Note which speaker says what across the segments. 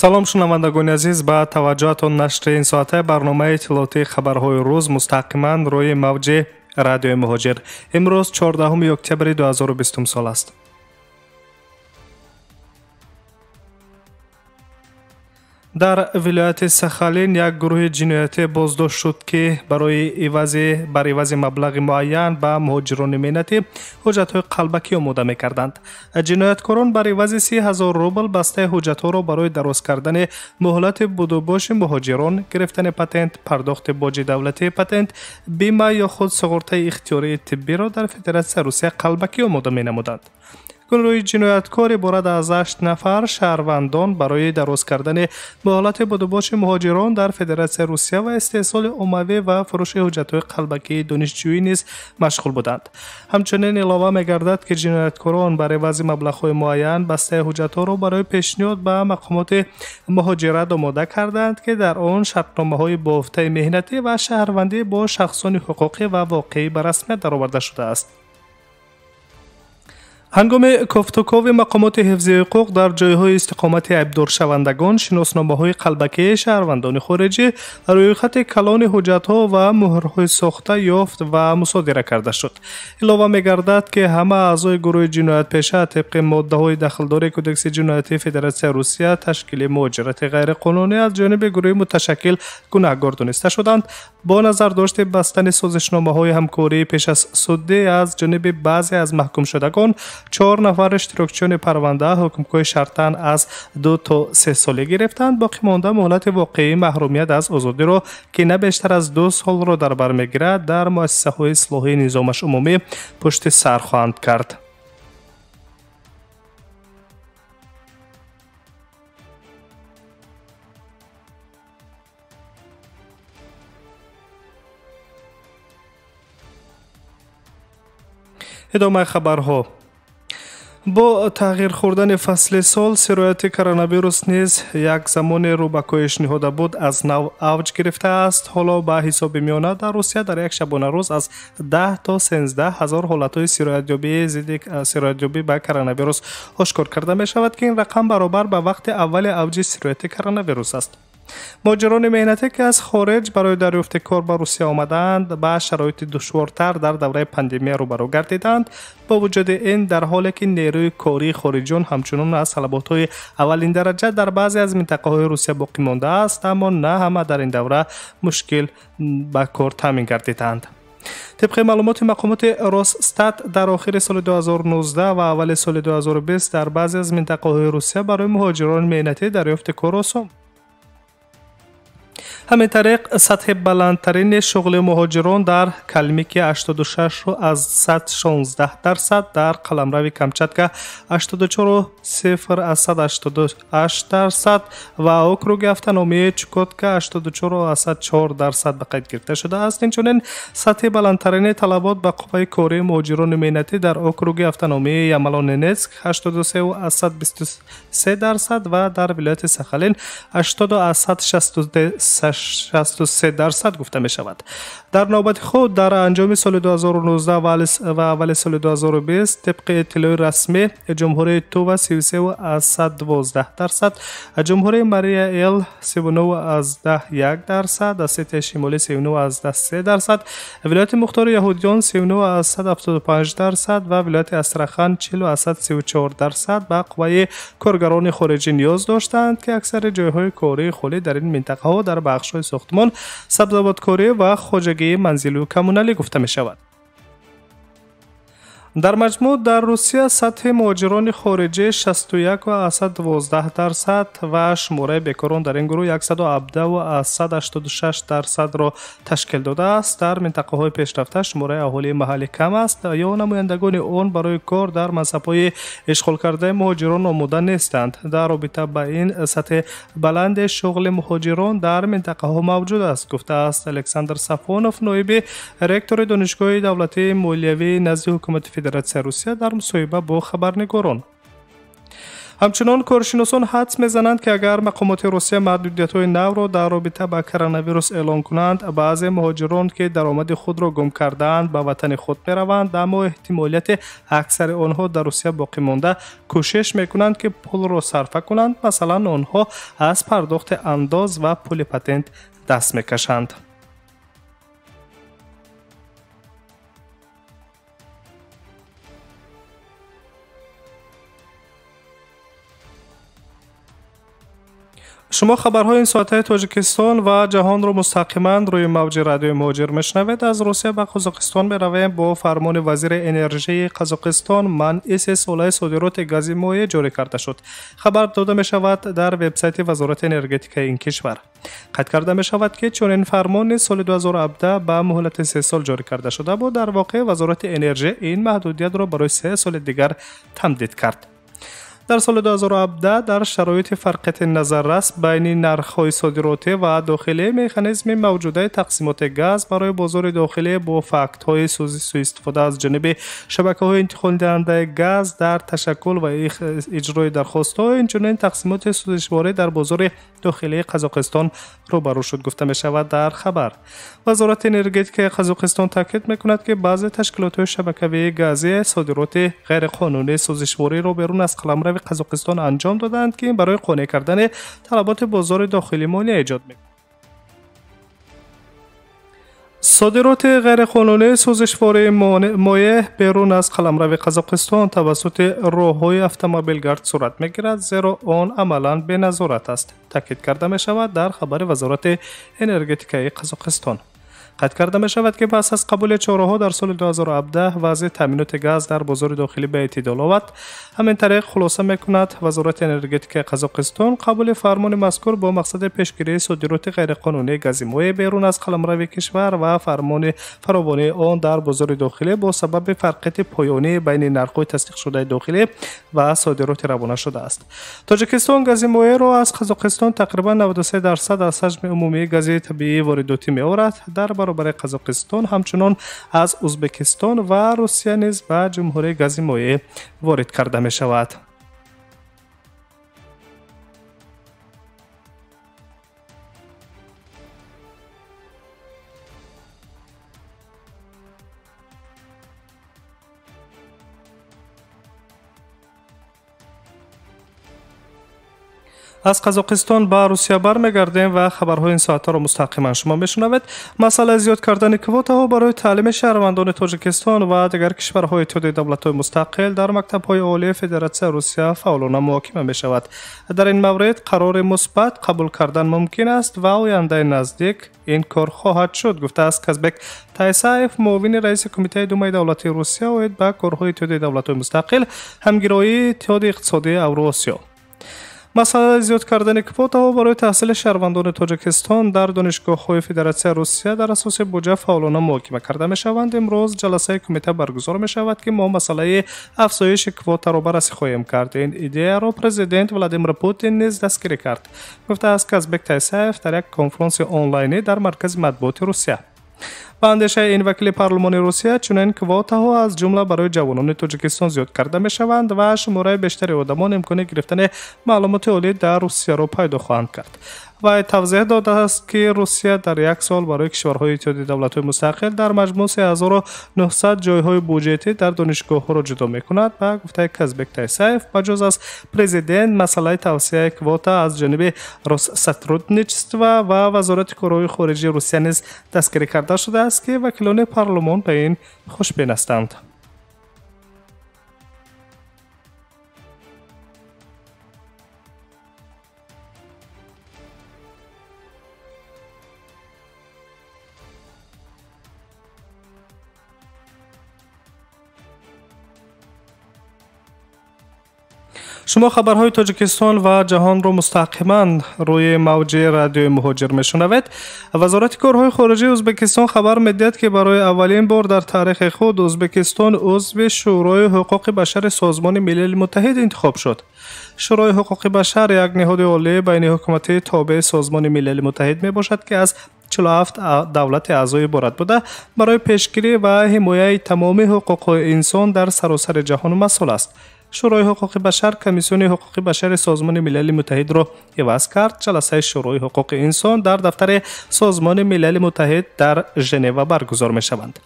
Speaker 1: Салом шунавандагони азиз, ба таваҷҷӯҳатон нашри ин соатаи барномаи иттилоотии хабарҳои рӯз мустақиман рӯи мавҷи радиои муҳоҷир. Имрӯз 14 октябри 2020 сол аст. Дар вилояти Сахалин як гурӯҳи ҷиноятӣ боздошт шуд, ки бар ивази маблағи муайян ба муҳоҷирони меҳнатӣ ҳуҷҷатҳои қалбакӣ омода мекарданд. Ҷинояткорон бар ивази 30 000 рубл бастаи ҳуҷҷатҳоро барои дароз кардани муҳлати будубоши муҳоҷирон, гирифтани патент, пардохти боҷи давлатии патент, бима ё худ суғуртаи ихтиёрии тиббиро дар Федератсияи Русия қалбакӣ омода менамуданд. Гурӯҳи ҷинояткор иборат аз 8 нафар шаҳрвандон барои дароз кардани муҳлати будубоши муҳоҷирон дар Федератсияи Русия ва истеҳсоли оммавӣ ва фурӯши ҳуҷҷатҳои қалбакии донишҷӯӣ низ машғул буданд. Ҳамчунин илова мегардад, ки ҷинояткорон бар ивази маблағҳои муайян бастаи ҳуҷҷатҳоро барои пешниҳод ба мақомоти муҳоҷират омода карданд, ки дар он шартномаҳои бофтаи меҳнатӣ ва шаҳрвандӣ бо шахсони ҳуқуқӣ ва воқеӣ ба расмият дароварда шудааст. Ҳангоми кофтукови мақомоти ҳифзи ҳуқуқ дар ҷойҳои истиқомати айбдоршавандагон шиносномаҳои қалбакии шаҳрвандони хориҷӣ, рӯйхати калони ҳуҷҷатҳо ва муҳрҳои сохта ёфт ва мусодира карда шуд. Илова мегардад, ки ҳама аъзои гурӯҳи ҷиноятпеша тибқи моддаҳои дахлдори Кодекси ҷиноятии Федератсияи Русия ташкили муҳоҷирати ғайриқонунӣ аз ҷониби гурӯҳи муташаккил гунаҳгор дониста шуданд. Бо назардошти бастани созишномаҳои ҳамкории пеш аз суддӣ аз ҷониби баъзе аз маҳкумшудагон, 4 нафар иштирокчиёни парванда ҳукмҳои шартан аз 2 то 3 солӣ гирифтанд. Боқӣ монда муҳлати воқеии маҳрумият аз озодиро, ки на бештар аз 2 солро дар бар мегирад, дар муассисаҳои ислоҳии низомаш умумӣ пушти сар хоҳанд кард. Идомаи хабарҳо. Бо тағйир хӯрдани фасли сол сирояти коронавирус низ як замоне рӯ ба коҳиш ниҳода буд, аз нав авҷ гирифтааст. Ҳоло ба ҳисоби миёна дар Русия дар як шабонарӯз аз 10 то 13 ҳазор ҳолатҳои сироятёбӣ ба коронавирус ошкор карда мешавад, ки ин рақам баробар ба вақти аввали авҷи сирояти коронавирус аст. Муҳоҷирони меҳнатӣ, ки аз хориҷ барои дарёфти кор ба Русия омадаанд, ба шароити душвортар дар давраи пандемия рӯбарӯ гардиданд. Бо вуҷуди ин, дар ҳоле ки нерӯи кории хориҷиён ҳамчунон аз талаботҳои аввалин дараҷа дар баъзе аз минтақаҳои Русия боқӣ мондааст, аммо на ҳама дар ин давра мушкил ба кор таъмин гардиданд. Тибқи маълумоти мақомоти Росстат, дар охири соли 2019 ва аввали соли 2020 дар баъзе аз минтақаҳои Русия барои муҳоҷирони меҳнатӣ дарёфти кор осон. Ҳамин тариқ, сатҳи баландтарини шуғли муҳоҷирон дар Калмикия 86,16%, дар қаламрави Камчатка 84,088% ва округи автономии Чукотка 84,4% ба қайд гирифта шудааст. Инчунин сатҳи баландтарини талабот ба қувваи кории муҳоҷирони меҳнатӣ дар округи автономии Ямало-Ненецк 83,23% ва дар вилояти Сахалин 80,63% гуфта мешавад. Дар навбати худ дар анҷоми соли 2019 ва аввали соли 2020 тибқи иттилои расмӣ ҷумҳурии Тува 33,12%, ҷумҳурии Мария Эл 39,1%, Осетияи Шимолӣ 39,3%, вилояти Мухтори Яҳудиён 39,75% ва вилояти Астрахан 40,34% ба қувваи коргарони хориҷӣ ниёз доштанд, ки аксари ҷойҳои кории холӣ дар ин минтақаҳо дар бахшҳои сохтмон, сабзавоткорӣ ва хоҷагии манзилию коммуналӣ гуфта мешавад. Дар маҷмӯъ дар Русия сатҳи муҳоҷирони хориҷӣ 61,12% ва шумораи бекорон дар ин гурӯҳ 117,86%-ро ташкил додааст. Дар минтақаҳои пешрафта шумораи аҳолии маҳаллӣ кам аст ё намояндагони он барои кор дар мансабҳои ишғолкардаи муҳоҷирон омода нестанд. Дар робита ба ин сатҳи баланди шуғли муҳоҷирон дар минтақаҳо мавҷуд аст, гуфтааст Александр Сафонов, ноиби ректори Донишгоҳи давлатии молиявии назди ҳукумати Федератсияи Русия дар мусоҳиба бо хабарнигорон. Ҳамчунон коршиносон ҳадс мезананд, ки агар мақомоти Русия маҳдудиятҳои навро дар робита ба коронавирус эълон кунанд, баъзе муҳоҷирон, ки даромади худро гум кардаанд, ба ватани худ мераванд, аммо эҳтимолияти аксари онҳо дар Русия боқӣ монда кӯшиш мекунанд, ки пулро сарфа кунанд. Масалан, онҳо аз пардохти андоз ва пули патент даст мекашанд. Шумо хабарҳои ин соатаи Тоҷикистон ва ҷаҳонро мустақиман рӯи мавҷи радиои Муҳоҷир мешунавед. Аз Русия ба Қазоқистон меравем. Бо фармони вазири энержии Қазоқистон манъи сесолаи содироти гази моеъ ҷорӣ карда шуд. Хабар дода мешавад дар вебсайти Вазорати энергетикаи ин кишвар. Қайд карда мешавад, ки чунин фармон низ соли 2017 ба муҳлати 3 сол ҷорӣ карда шуда буд. Дар воқеъ Вазорати энержӣ ин маҳдудиятро барои 3 соли дигар тамдид кард. Дар соли 2017 дар шароити фарқияти назаррас байни нархҳои содиротӣ ва дохилӣ, механизми мавҷудаи тақсимоти газ барои бозори дохилӣ бо фактҳои сӯистифода аз ҷониби шабакаҳои интиқолдиҳандаи газ дар ташаккул ва иҷрои дархостҳо, инчунин тақсимоти сӯзишворӣ дар бозори дохилии Қазоқистон рӯбарӯ шуд, гуфта мешавад дар хабар. Вазорати энергетикаи Қазоқистон таъкид мекунад, ки баъзе ташкилотҳои шабакавии газӣ содироти ғайриқонунии сӯзишвориро берун аз қаламрави Қазоқистон анҷом доданд, ки ин барои қонеъ кардани талаботи бозори дохилӣ монеа эҷод мекунад. Содироти ғайриқонунии сӯзишвории моеъ берун аз қаламрави Қазоқистон тавассути роҳҳои автомобилгард сурат мегирад, зеро он амалан беназорат аст, таъкид карда мешавад дар хабари Вазорати энергетикаи Қазоқистон. Қайд карда мешавад, ки пас аз қабули чораҳо дар соли 2017 вазъи таъминоти газ дар бозори дохилӣ ба эътидол овард. Ҳамин тариқ, хулоса мекунад Вазорати энергетикаи Қазоқистон, қабули фармони мазкур бо мақсади пешгирии содироти ғайриқонунии гази моеъ берун аз қаламрави кишвар ва фармони фаровонии он дар бозори дохилӣ бо сабаби фарқияти поёнӣ байни нархҳои тасдиқшудаи дохилӣ ва содироти равона шудааст. Тоҷикистон гази моеъро аз Қазоқистон тақрибан 93% аз ҳаҷми умумии гази табиии воридотӣ меорад. Дар баробари Қазоқистон ҳамчунон аз Ӯзбекистон ва Русия низ ба ҷумҳурӣ гази моеъ ворид карда мешавад. Аз Қазоқистон ба Русия бармегардем ва хабарҳои ин соатҳоро мустақиман шумо мешунавед. Масъалаи зиёд кардани квотаҳо барои таълими шаҳрвандони Тоҷикистон ва дигар кишварҳои Иттиҳоди давлатҳои мустақил дар мактабҳои олии Федератсияи Русия фаъолона муҳокима мешавад. Дар ин маврид қарори мусбат қабул кардан мумкин аст ва ояндаи наздик ин кор хоҳад шуд, гуфтааст Казбек Тайсаев, муовини раиси Кумитаи Думаи давлатии Русия оид ба корҳои Иттиҳоди давлатҳои мустақил, ҳамгироии Иттиҳоди иқтисодии Авруосиё. Масъалаи зиёд кардани квотаҳо барои таҳсили шаҳрвандони Тоҷикистон дар донишгоҳҳои Федератсияи Русия дар асоси буҷа фаъолона муҳокима карда мешаванд. Имрӯз ҷаласаи кумита баргузор мешавад, ки мо масъалаи афзоиши квотаро баррасӣ хоҳем кард. Ин идеяро президент Владимир Путин низ дастгирӣ кард, гуфтааст Казбек Тайсаев дар як конфронси онлайнӣ дар Маркази матбуоти Русия. Ба андешаи ин вакили парлумони Русия, чунин квотаҳо аз ҷумла барои ҷавонони Тоҷикистон зиёд карда мешаванд ва шумораи бештари одамон имкони гирифтани маълумоти олӣ дар Русияро пайдо хоҳанд кард. Вай тавзеҳ додааст, ки Русия дар як сол барои кишварҳои Иттиҳоди давлатҳои мустақил дар маҷмӯъ 3900 ҷойҳои буҷетӣ дар донишгоҳҳоро ҷудо мекунад. Ба гуфтаи Казбек Тайсаев, ба ҷуз аз президент, масъалаи тавсияи квота аз ҷониби Россотрудничество ва Вазорати корҳои хориҷии Русия низ дастгирӣ карда шудааст, ки вакилони парлумон ба ин хушбин ҳастанд. Шумо хабарҳои Тоҷикистон ва ҷаҳонро мустақиман рӯи мавҷи радиои Муҳоҷир мешунавед. Вазорати корҳои хориҷии Ӯзбекистон хабар медиҳад, ки барои аввалин бор дар таърихи худ Ӯзбекистон узви Шӯрои ҳуқуқи башари Созмони Милали Муттаҳид интихоб шуд. Шӯрои ҳуқуқи башар як ниҳоди олии байниҳукуматии тобеи Созмони Милали Муттаҳид мебошад, ки аз 47 давлати аъзо иборат буда, барои пешгирӣ ва ҳимояи тамоми ҳуқуқҳои инсон дар саросари ҷаҳон масъул аст. Шӯрои ҳуқуқи башар Комиссиони ҳуқуқи башари Созмони Милали Муттаҳидро иваз кард. Ҷаласаи Шӯрои ҳуқуқи инсон дар дафтари Созмони Милали Муттаҳид дар Женева баргузор мешаванд.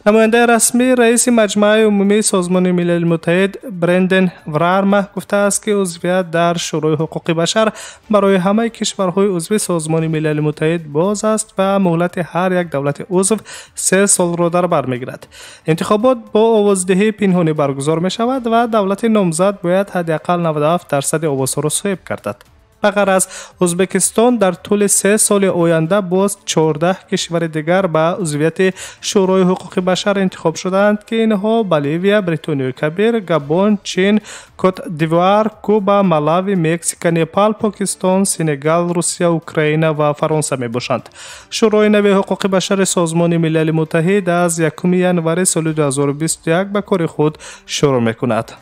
Speaker 1: Намояндаи расмии раиси Маҷмааи умумии Созмони Милали Муттаҳид Бренден Врарма гуфтааст, ки узвият дар Шӯрои ҳуқуқи башар барои ҳамаи кишварҳои узви Созмони Милали Муттаҳид боз аст ва муҳлати ҳар як давлати узв 3 солро дар бар мегирад. Интихобот бо овоздиҳии пинҳонӣ баргузор мешавад ва давлати номзад бояд ҳадди ақал 97 дарсади овозҳоро соҳиб гардад. Ба ғайр аз Ӯзбекистон, дар тӯли 3 соли оянда боз 14 кишвари дигар ба узвияти Шӯрои ҳуқуқи башар интихоб шудаанд, ки инҳо Боливия, Бритониёи Кабир, Габон, Чин, Кот-д'Ивуар, Куба, Малави, Мексика, Непал, Покистон, Сенегал, Русия, Украина ва Фаронса мебошанд. Шӯрои нави ҳуқуқи башари Созмони Милали Муттаҳид аз 1 январи соли 2021 ба кори худ шурӯъ мекунад.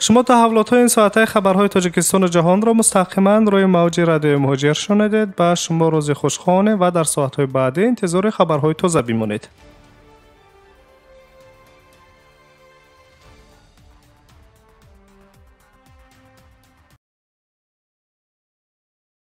Speaker 1: Шумо таҳаввулотҳои ин соатаи хабарҳои Тоҷикистону ҷаҳонро мустақиман рӯи мавҷи Радиои Муҳоҷир шунидед. Ба шумо рӯзи хуш хоҳонем ва дар соатҳои баъдӣ интизори хабарҳои тоза бимонед.